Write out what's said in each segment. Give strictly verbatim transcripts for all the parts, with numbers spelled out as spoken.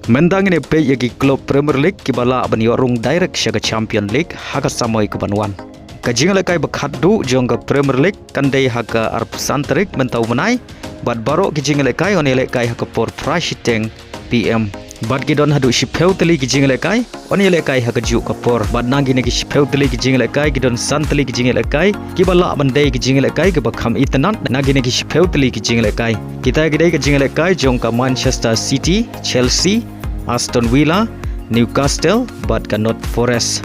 Mynta ngin ïa peit ïa ki club Premier League kiba lah ban ïoh rung direct sha ka Champion League ha ka samoi kaban wan. Ka jingïalehkai ba khatduh jong ka Premier League kan dei ha ka arphew san tarik mynta u bnai, bad baroh ki jingïalehkai yn ïalehkai ha ka por phra shiteng P M. Bad ki don haduh shiphew tylli ki jingïalehkai yn ïalehkai ha kajuh ka por. Bad na kine ki shiphew tylli ki jingïalehkai ki don san tylli ki jingïalehkai kiba lah ban dei ki jingïalehkai kiba kham itynnad na kine ki shiphew tylli ki jingïalehkai. Kita ki dei ka jingïalehkai jong ka Manchester City, Chelsea, Aston Villa, Newcastle bad ka Nottingham Forest.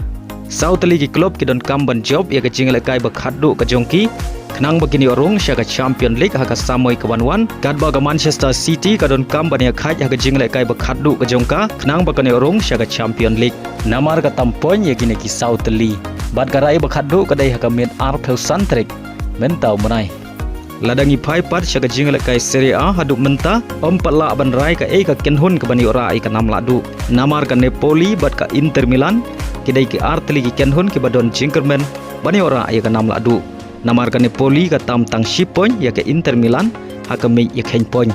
Saw tylli ki club ki donkam ban jop ïa ka jingïalehkai ba khatduh ka jong ki khnang ba kin ïoh rung sha ka Champion League ha ka samoi kaban wan, katba ka Manchester City ka donkam ban ïakhait ha ka jingïalehkai ba khatduh ka jong ka khnang ba kan ïoh rung sha ka Champion League. Namar ka tam point ïa kine ki saw tylli. Bad ka rai ba khatduh ka dei ha ka miet arphew san tarik mynta u bnai. Lada ngi phai pat sha ka jingïalehkai Serie A, haduh mynta ym pat lah ban rai kaei ka kynhun kaban ïoh rah ïa ka nam lahduh. Namar ka Napoli bad ka Inter Milan ki dei ki ar tylli ki kynhun kiba don jingkyrmen ban ïoh rah ïa ka nam lahduh. Namar ka Napoli ka tam tang shi point ïa ka Inter Milan ha ka miej ïakheiñ point.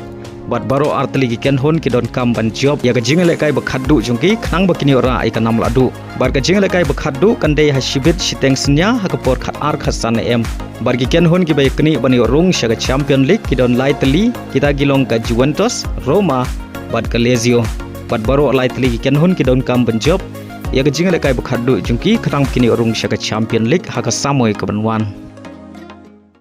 Bad baroh ar tylli ki kynhun ki donkam ban jop ïa ka jingïalehkai ba khatduh jong ki khnang ba kin ïoh rah ïa ka nam lahduh. Bad ka jingïalehkai ba khatduh kan dei ha shibit shiteng synñia ha ka por khatar khatsan A M. Bad ki kynhun kiba ïaknieh ban ïoh rung sha ka Champion League ki don lai tylli, kita ki long ka Juventus, Roma bad ka Lazio. Bad baroh lai tylli ki kynhun ki donkam ban jop ïa ka jingïalehkai ba khatduh jong ki khnang ba kin ïoh rung sha ka Champion League ha ka samoi kaban wan.